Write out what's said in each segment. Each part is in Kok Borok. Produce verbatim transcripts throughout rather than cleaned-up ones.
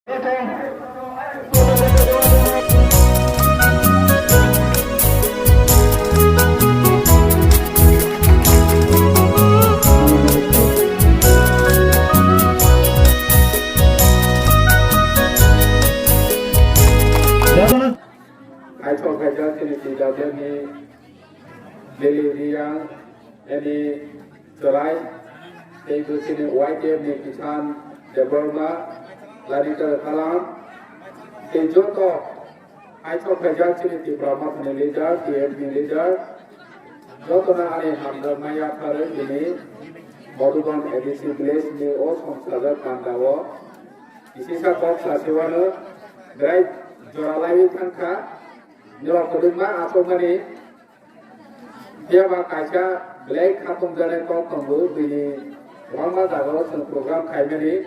Kaitor kaijak chini T W ni Lily Reang, Annie Chwrai, tei bo chini Y T F ni Kishan Debbarma, Lalitar Kalam, tei joto kaitor kaijak chini Tipra Mothani leader, T F ni leader, jotono ani hamjakma yapharwi tini Madhuban A D C village ni o songchajak panda o kisisa kok sasiwano berai jora laiwi thangkha. Norok kwbangma achukmani, phiya ba kaisa belai khatungjaknai kok tongo, bini kwbangma jagao chwng program khaimani.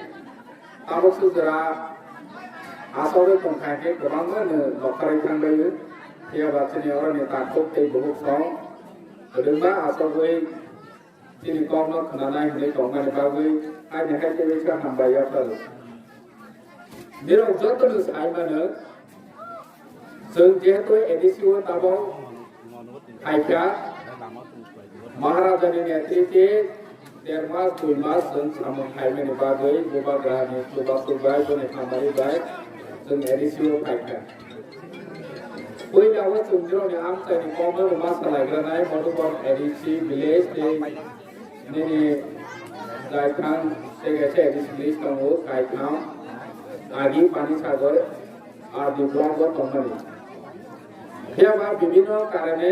Tabuk sujra asogwi tongkha khe kwbangma no nokharwi thangbaio. Phiya ba chini oroni takhuk tei bukhuk song kwbangma asogwi chini kokno khwnanai hwnwi tongmani bagwi aini hai tei waisa hambai yaphar. Nirok jotono sai mano, chwng jehetu A D C o tabok phaikha, Maharajani netrite der mas, dui mas chwng samung khaimani bagwi Bubagrani chubachu bai boni hamari bai chwng A D C o phaikha. Puila o chwng nirokni amchaini kokno rwma salaigranai Madhuban A D C village tei nini Jaithang tei kaisa A D C village tongo, Kaitham, Agi, Panisagar, R D block o tongmani. Phiya ba bibhinno karone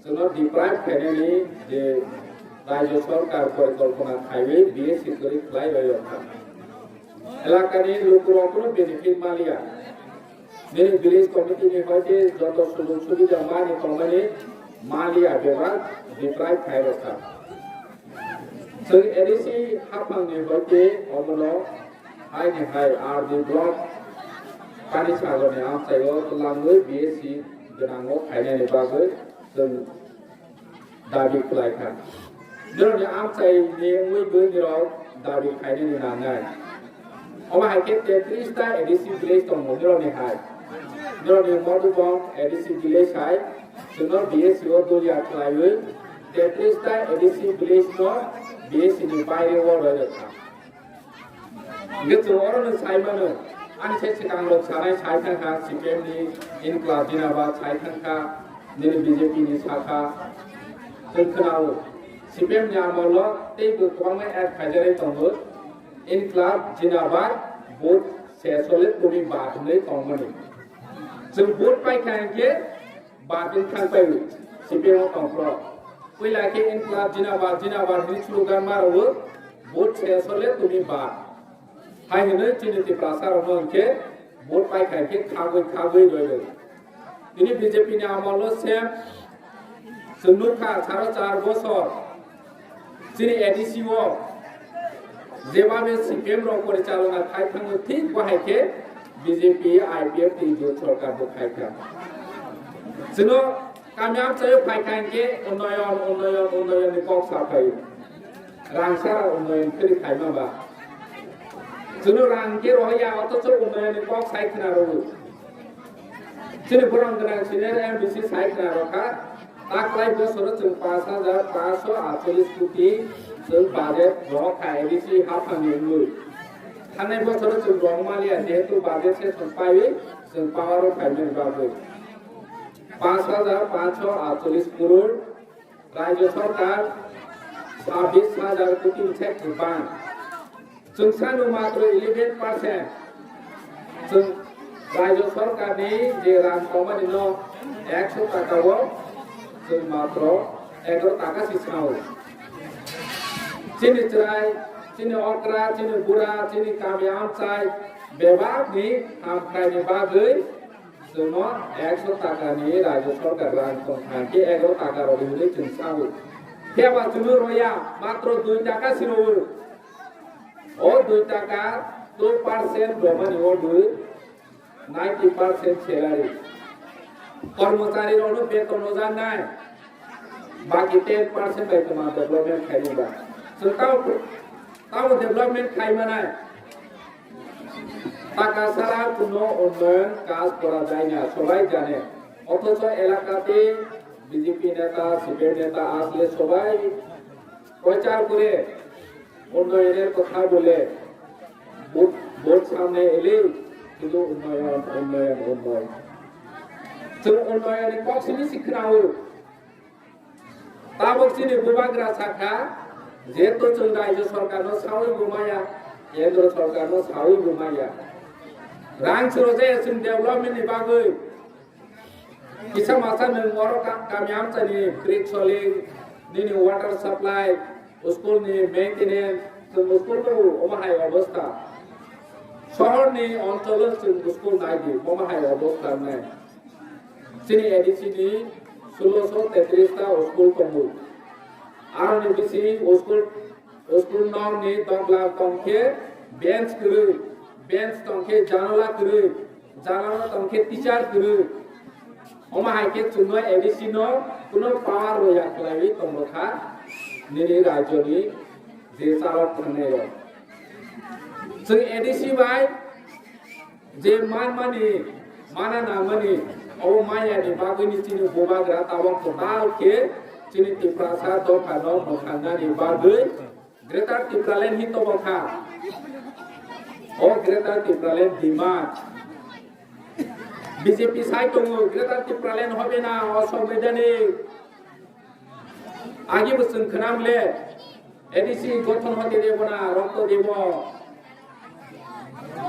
chwngno deprive khainani je Rajya Sarkar porikolpona khaiwi B S C kwrwi khlai rwiyokha. Elakani lukurokno benefit maliya. Nini village committee ni hoite joto sujog subida mani tongmani maliya bebak deprive khai rokha. Chwng A D C haphangni hoite omono haini hai R D block Panisagarni amchaio twlangwi B S C gwnango khainani bagwi chwng dabi khlai kha. Nirokni amchaini wngwi bwrwirok dabi khainani nangnai. Omo hai khe tetris ta A D C village tongo nirokni hai. Nirokni Madhuban A D C village hai chwngno B S C o doliya khlaiwi tetris ta A D C village no B S C ni baire o rwkha. Hingke chwng oro no sai mano, ani se swkang rok sanai sai thangkha, C P M ni Inklab Jinabad sai thangkha, nini B J P ni sakha, chwng khwnao. C P M ni amolo tei bo kwbangma ad khaijaknai tongo, Inklab Jinabad vote se sole tumi ba hinwi tongmani. Chwng vote paikha hinkhe, Batin thang pai C P M o tongphro. Puila khe Inklab Jinabad, Jinabad hwnwi slogan ma rwo, vote se sole tumi ba. Hai hwnwi chini Tiprasa rokno hwnkhe vote pai khai khe khagwi khagwi rwi rwo. Tini B J P ni amolo se chwng nukha saro char bosor. Chini A D C o jebabe C P M rok porichalona khai thango, thik bo hai khe B J P, I P F tei jot sorkar bo khai kha. Chwngno kami amchaio phai kha hinkhe unnoyon, unnoyon, unnoyon ni kok sa phai. Rang sara unnoyon phiri khai ma ba. Chwngno rang khe rohya, othocho unnoyon ni kok sai khna rwo. Chini borok gwnang senior M D C sai khna rokha, taklai bosoro chwng panch hajar panchsho atchollish koti chwng budget rohor kha A D C haphangni wngwi. Thangnai bosoro chwng rohor maliya, jehetu budget session paiwi chwng power o phaimani bagwi. Panch hajar panchsho atchollish crore, Rajya Sarkar sabbish hajar koti ni sai kwbang. Chwng sano matro eleven percent. Chwng Rajya Sarkar ni je rang tongmani no ekso taka o chwng matro egaro taka si sao. Chini chwrai, chini okra, chini bura, chini kami amchai bebak ni hamkrai ni bagwi Chwngno ekso taka ni Rajya Sarkar rang tong kha khe egaro taka rw hinwi chwng sao. Phiya ba chwngno rw ya, matro dui taka se rwo. O dui taka two percent rwmani o dui ninety percent salary. Kormochari rokno beton rwjaknai. Baki ten percent bai kwma development khaini ba. Chwng tamo, tamo development khai manai. টাকা ছাড়া কোনো উন্নয়ন কাজ করা যায় না, সবাই জানে। অথচ এলাকাতে বিজেপি নেতা, সিপিএম নেতা আসলে সবাই প্রচার করে, উন্নয়নের কথা বলে, ভোট, ভোট সামনে এলেই শুধু উন্নয়ন, উন্নয়ন, উন্নয়ন। তো উন্নয়নের পক্ষে শিক্ষা Tabok chini bubagra sakha, jeto chwng rajyo sorkarno sawi bo maya, kendro sorkarno sawi bo maya. Rang chwrwjaya chwng development ni bagwi. Kisa masa nwng oro ka-, kami amchaini brick soling, nini water supply, school ni maintenance, chwng school no omo hai obostha. Sohor ni oncholo chwng school nai di, omo hai obostha nai. Chini A D C ni sulosho tetris ta school tongo. Aroni bisi school, school nok ni tongla tongkhe bench kwrwi, bench tongkhe janala kwrwi, janala tongkhe teacher kwrwi. Omo hai khe chwngno A D C no kuno power roya khlaiwi tongmokha nini rajyoni je chalok thangnai rok. Chwng A D C bai je manmani, mana nangmani, obo maya ni bagwi ni chini bubagra tabok kwtal khe chini Tiprasa dopha no mwkhangnani bagwi Greater Tipraland hi tobo kha. O Greater Tipraland demand. B J P sai tongo Greater Tipraland hobe na o songbidhani. Agi bo chwng khwnam le, A D C gothon hote debo na rokto debo.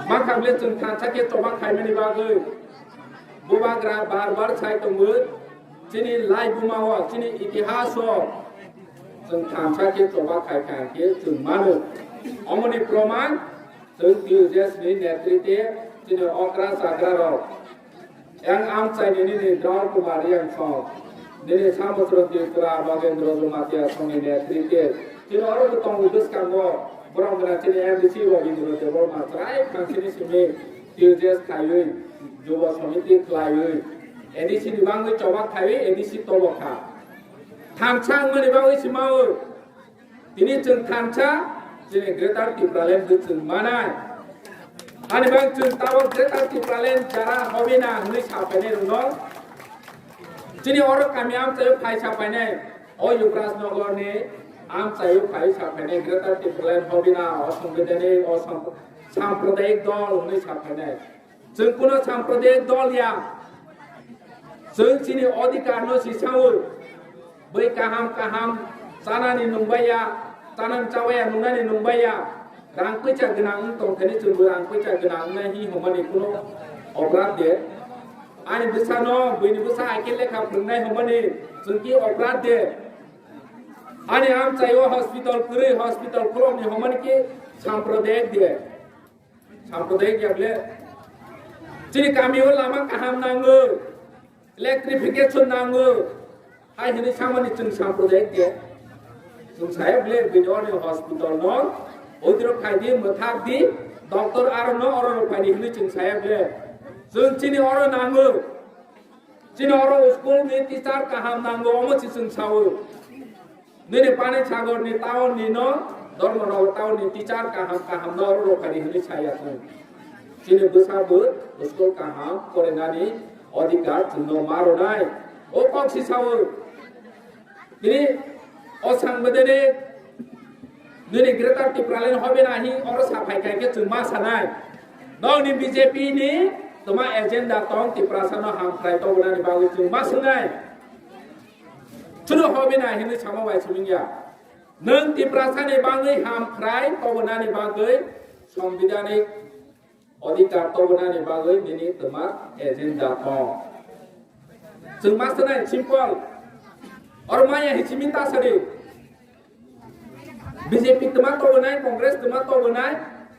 Makham le chwng thansa khe choba khaimani bagwi. Bubagra bar bar sai tongo, chini lai buma o, chini itihas o chwng thansa khe choba khai kha khe chwng mano. Omoni proman chwng T U J S ni netritwe chini okra chakra rok. Yang amchai nini ni Dol Kumar yang song. Nini Samudra Tripura Bagendra Jamatia song ni netritwe. Chini oro bo tongo bwskango. Borok gana chini M D C Rabindra Debbarma chwrai khansini simi T U J S khaiwi, Juba Samiti khwlaiwi. A D C ni bangwi chobak khaiwi A D C tobok kha. Thansa wngmani bagwi sima o. Tini chwng thansa, chini Greater Tipraland bo chwng manai. Ani bang chwng tabok Greater Tipraland jara hobe na hwnwi sa phainai rwno. Chini oro kami amchaio phai sa phainai. O Yuvraj Nagar ni amchaio phai sa phainai Greater Tipraland hobe na o songbidhani o sam-, sampradayik dol hwnwi sa phainai. Chwng kuno sampradayik dol ya. Chwng chini odhikar no si sao. Bwi kaham kaham chanani nungbaiya, chanani chawaiya nungnani nungbaiya. Rang puisa gwnang wng tongthani chwngbo rang puisa gwnang wngnai hi hwnmani kuno oprad de. Ani bwsano, bwini bwsa aike lekha phwrwngnai hwnmani chwng ki oprad de. Ani amchaio hospital kwrwi, hospital khulokni hwnmani ki sampradayik de. Sampradayik ya ble. Chini kamio lama kaham nango. Electrification nango. Hai hini samani chwng sampradayik de. Chwng saya ble bini oro hospital no. Odiro khai di, mwthak di, doctor aro no oro no khai di hini chwng saya ble. Chwng chini oro nango. Chini oro school ni teacher kaham nango, omo si chwng sao. Nini Panisagar ni town ni no, Dharmanagar town ni teacher kaham kaham no oro rokani hwnwi saya thung. Chini bwsa bo school kaham porinani odhikar chwngno ma rwnai. O kok si sao. Tini o sangbedene nini Greater Tipraland hobe nahi oro sa phai kai khe chwng ma sanai. Nokni B J P ni toma agenda tong Tiprasa no hamkrai tobonani bagwi chwng ma swngnai. Chwng hobe na hinwi sama bai sumingya. Nwng Tiprasa ni bagwi hamkrai tobonani bagwi, sambidanik odhikar tobonani bagwi nini twma agenda tong. Chwng ma sanai simple. Oro maya hichimi ta sari. B J P twma tobonai, Congress twma tobonai,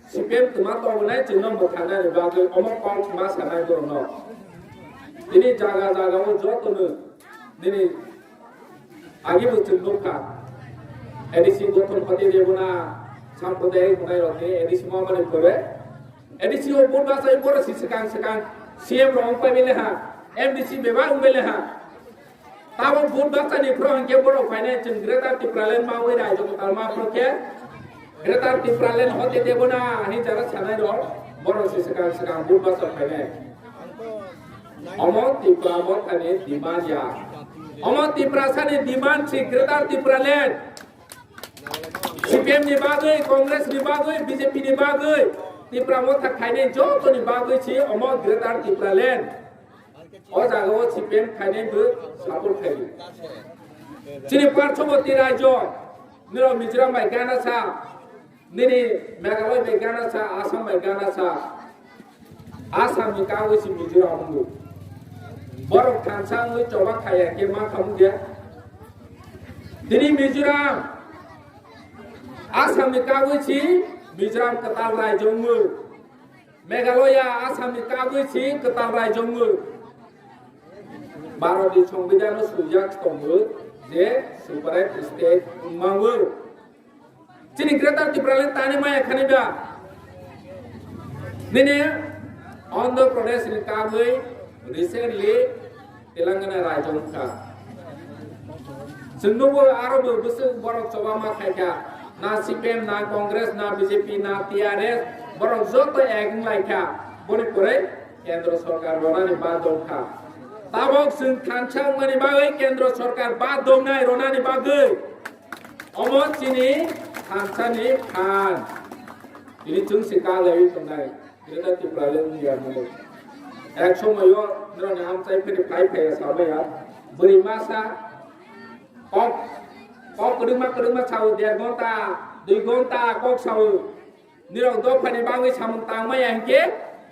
C P M twma tobonai, chwngno mwthangnani bagwi omo kok ma sanai borokno. Tini jaga jaga o jotono nini agi bo chwng nukha. A D C gothon khoti debona, sampradayik hwnai rokni A D C ma mani pore. A D C o vote bachai borok si swkang swkang C M rok wng pai bele ha, M D C bebak wng bele ha. Tabok vote bachani phro hwnkhe borok phainai chwng Greater Tipraland ma wi raijak talma phro khe Greater Tipraland hote debona hinwi jara sanai rok. Borok si swkang swkang vote bachok phainai. Omo Tipra Motha ni demand ya. Omo Tiprasa ni demand si Greater Tipraland. C P M ni bagwi, Congress ni bagwi, B J P ni bagwi, Tipra Motha khainai joto ni bagwi si omo Greater Tipraland. O jaga o C P M khainai bo support khaidi. Chini parshoboti rajyo, nirok Mizoram bai gana sa, nini Meghalaya bai gana sa, Assam bai gana sa. Assam ni kagwi si Mizoram wngwi. Borok thansa wngwi choba khaya khe ma khamung ya. Tini Mizoram, Assam ni kagwi si Mizoram kwtal rajyo wngwi. Meghalaya, Assam ni kagwi si kwtal rajyo wngwi. Bharat ni Songbidan o swijak tongo je separate state wngmangwi. Chini Greater Tipraland tani maya khani ba? Nini Andhra Pradesh ni kagwi recently Telangana rajyo wngkha. Chwng nugo aro bo bwswk borok choba ma khaikha. Na C P M, na Congress, na B J P, na T R S, borok joto ek wnglaikha. Boni pore Kendra Sorkar ronani ba dongkha. Tabok chwng thansa wngmani bagwi Kendra Sorkar ba dongnai ronani bagwi. Omo chini thansani phan. Tini chwng se kalaiwi tongnai. Greater Tipraland wngya hwnwi. Ek somoyo norokni amchai phiri phai phaiya samaya. Bwrwi masa kok, kok kwdwkma kwdwkma sao, der gonta, dui gonta kok sao. Nirok dophani bagwi samung tangmaya hinkhe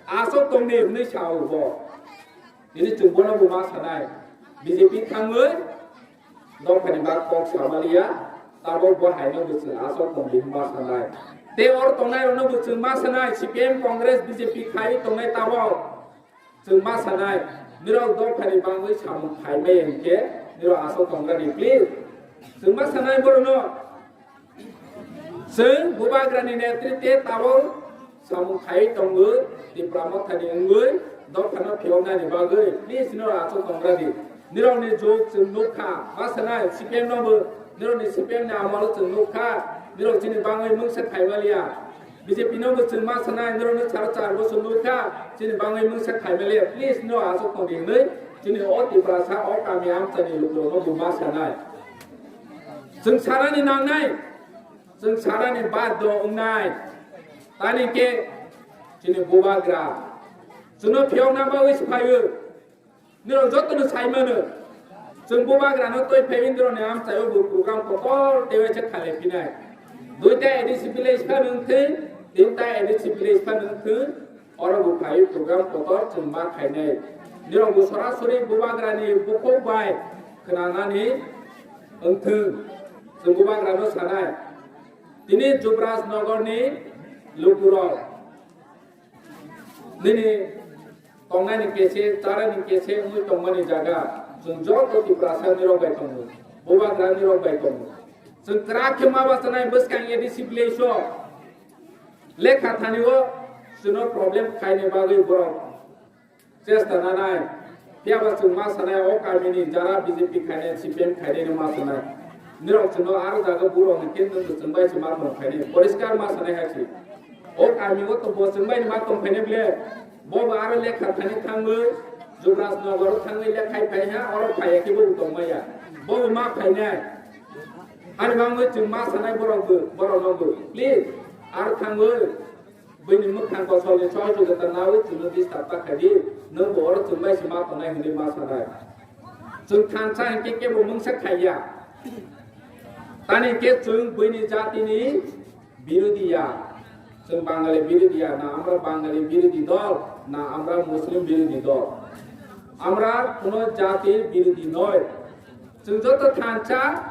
aswk tongdi hwnwi sao bo. Tini chwng bono bo ma sanai. B J P thangwi dophani bak kok samaliya, tabok bo haino bo chwng aswk tongdi hwnba sanai. Tei oro tongnairokno bo chwng ma sanai, C P M, Congress, B J P khai tongnai tabok. Chwng ma sanai, nirok dophani bagwi samung khaimaya hinkhe nirok aswk tongrani, please. Chwng ma sanai borokno. Chwng Bubagrani netritwe tabok samung khai tongo, Tipra Mothani wngwi dophano phiyoknani bagwi, please, nirok aswk tongradi. Nirokni jok chwng nukha, ma sanai, C P M nobo, nirokni C P M ni amalo chwng nukha, nirok chini bagwi mungsa khaimaliya. B J P nobo chwng ma sanai, nirokno saro char bosor nukha, chini bagwi mungsa khaimaliya, please, nirok aswk tongdi hwnwi, chini o Tiprasa, o kami amchaini lukurokno bo ma sanai. Chwng sanani nangnai, chwng sanani baddo wngnai. Tani khe chini Bubagra chwngno phiyokna bagwi se phaio. Nirok jotono sai mano. Chwng Bubagrano twi phaiwi nirokni amchaio bo program kotor teiwi se khalai phinai. Duita A D C village phano wngthwi, tinta A D C village phano wngthwi. Oro bo phai program kotor chwng ma khainai. Nirok bo sorasori Bubagrani bukhuk bai khwnanani wngthwng. Chwng Bubagrano sanai. Tini Jubraj Nogorni lukurok. Nini tongnani kese, charani kese wngwi tongmani jaga. Chwng joto Tiprasa nirok bai tongo. Bubagra nirok bai tongo. Chwng kwrak khe ma bachanai bwskang A D C village o. Lekha thani o chwngno problem khaini bagwi borok chesta nanai. Phiya ba chwng ma sanai o kamini jara B J P khainai, C P M khainai no ma sanai. Nirok chwngno aro jaga borok ni kendro chwng bai se ma tong khainai. Poriskar ma sanai hai se. O kami o to bo chwng bai ma tong khainai ble. Bo bo aro lekha thani thangwi Jubraj Nogor thangwi lekhai phai ha, oro phai ya khe bo tong maya. Bo bo ma khainai. Ani bagwi chwng ma sanai borok bo, borok no bo. Please, aro thangwi. Buini mwkhang kosolni choi jogota nawi chwngno disturb ta khaidi, nwng bo oro chwng bai se ma tongnai hwnwi ma sanai. Chwng thansa hinkhe kebo mungsa khaiya. Tani hinkhe chwng buini jatini birodhi ya. Chwng Bangali birodhi ya, na amra Bangali birodhi dol, na amra Muslim birodhi dol. Amra kuno jatir birodhi noi. Chwng joto thansa,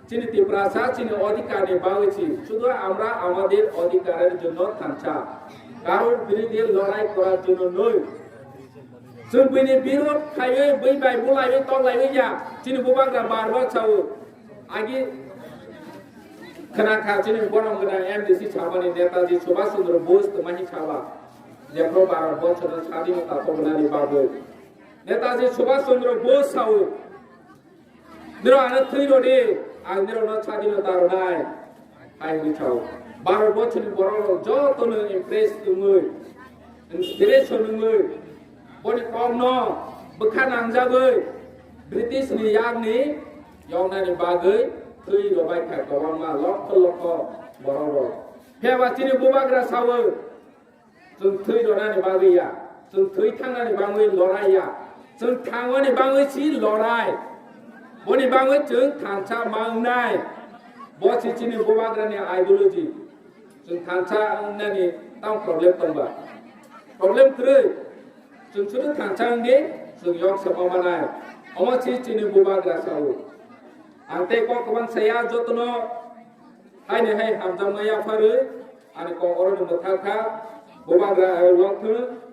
chini Tiprasa, chini odhikarni bagwi si. Sudhu amra amader odhikarer jonno thansa. Karor birodhe lorai korar jonno noi. Chwng buini birod khaiwi, bui bai bulaiwi, toklaiwi ya. Chini bubagra bar bar sao. Agi khna kha chini borom gwnang M D C sabani Netaji Subhash Chandra Bose twmani saba. Jephru Bharat borsono sadinota tobonani bagwi. Netaji Subhash Chandra Bose sao. Nirok ano thwi rw di, ang nirokno sadinota rwnai, hai hwnwi sao. Bharat borchoni borok rok jotono impress wngwi, Inspiration wngwi boni kokno bwkha nangjagwi British ni yakni yoknani bagwi thwi rwbai kha kwbangma lokho lokho borok rok. Phiya ba chini bubagra sawi, chwng thwi rwnani bagwi ya, chwng thwi thangnani bagwi lorai ya, chwng thangmani bagwi si lorai. Boni bagwi chwng thansa ma wngnai. Bo si chini bubagrani ideology. Chwng thansa wngnani tamo problem tongba? Problem kwrwi. Chwng sudu thansa wngdi, chwng yok sama manai. Omo si chini bubagra sawi. Ang tei kok kwbang saya jotono haini hai hamjakma yapharwi ani kok oro ni mwthang kha, bubagra ai lokthwng.